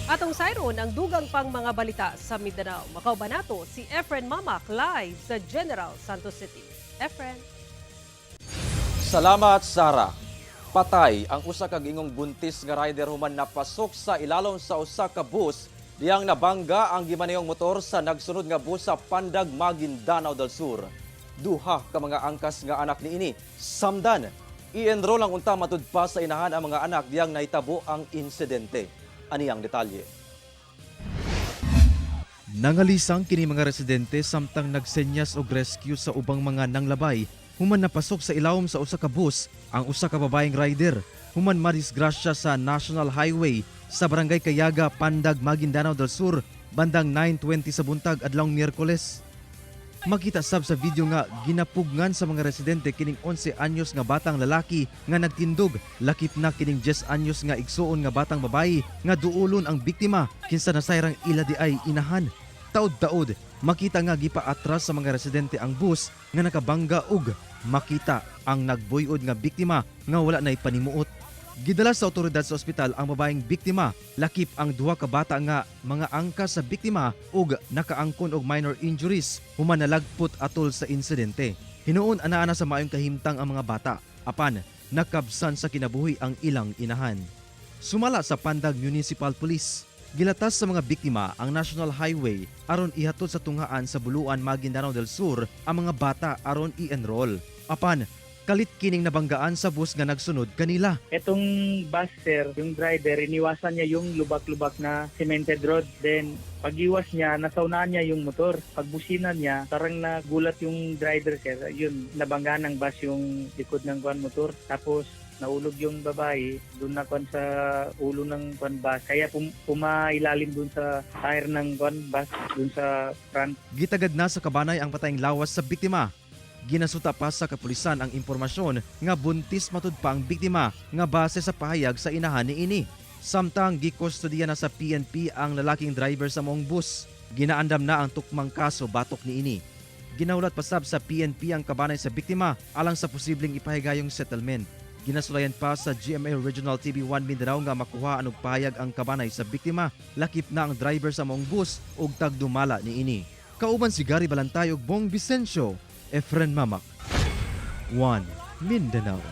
Atong sayron ang dugang pang mga balita sa Mindanao. Makauban nato si Efren Mamac live sa General Santos City. Efren. Salamat, Sara. Patay ang usa ka giingong buntis nga rider human napasok sa ilalom sa usa ka bus diyang nabangga ang gimanehong motor sa nagsunod nga bus sa Pandag, Maguindanao del Sur. Duha ka mga angkas nga anak niini samdan. I-enroll ang unta matud pa sa inahan ang mga anak diyang nahitabo ang insidente. Ani ang detalye. Nangalisang kini mga residente samtang nagsenyas og rescue sa ubang mga nanglabay human napasok sa ilawom sa usa ka bus ang usa ka babaeng rider human madisgrasya sa National Highway sa Barangay Kayaga, Pandag, Maguindanao del Sur bandang 9:20 sa buntag adlawng Miyerkules. Makita sab sa video nga ginapugngan sa mga residente kining 11 anyos nga batang lalaki nga nagtindog, lakip na kining 10 anyos nga igsuon nga batang babayi nga duulon ang biktima kinsa nasayrang ila di ay inahan. Taod-taod makita nga gipaatras sa mga residente ang bus nga nakabangga ug makita ang nagbuyod nga biktima nga wala nay panimuot. Gidala sa otoridad sa ospital ang babaeng biktima, lakip ang duha ka bata nga mga angka sa biktima ug nakaangkon og minor injuries human nalagpot atol sa insidente. Hinuon anaa na sa maayong kahimtang ang mga bata apan nakabsan sa kinabuhi ang ilang inahan. Sumala sa Pandag Municipal Police, gilatas sa mga biktima ang National Highway aron ihatod sa tunghaan sa Buluan, Maguindanao del Sur ang mga bata aron i-enroll. Apan kalit kining nabanggaan sa bus nga nagsunod kanila. Etong bus, sir, yung driver, iniwasan niya yung lubak-lubak na cemented road. Then, pag-iwas niya, nasaunahan niya yung motor. Pagbusina niya, parang nagulat yung driver, sir. Yun, nabangga ng bus yung likod ng kwan motor. Tapos, naulog yung babae, doon na kwan sa ulo ng kwan bus. Kaya pumailalim doon sa tire ng kwan bus, doon sa front. Gitagad na sa kabanay ang patayng lawas sa biktima. Ginasuta pa sa kapulisan ang impormasyon nga buntis matud pa ang biktima nga base sa pahayag sa inahan niini. Samtang gikustodiya na sa PNP ang lalaking driver sa maong bus. Ginaandam na ang tukmang kaso batok niini. Ginaulat pasab sa PNP ang kabanay sa biktima alang sa posibleng ipahigayong settlement. Ginasulayan pa sa GMA Regional TV 1 Mindanao nga makuha og pahayag ang kabanay sa biktima, lakip na ang driver sa maong bus ug tagdumala niini. Kauban si Gary Balantay ug Bong Vicencio, Efren Mamac. 1 Mindanao.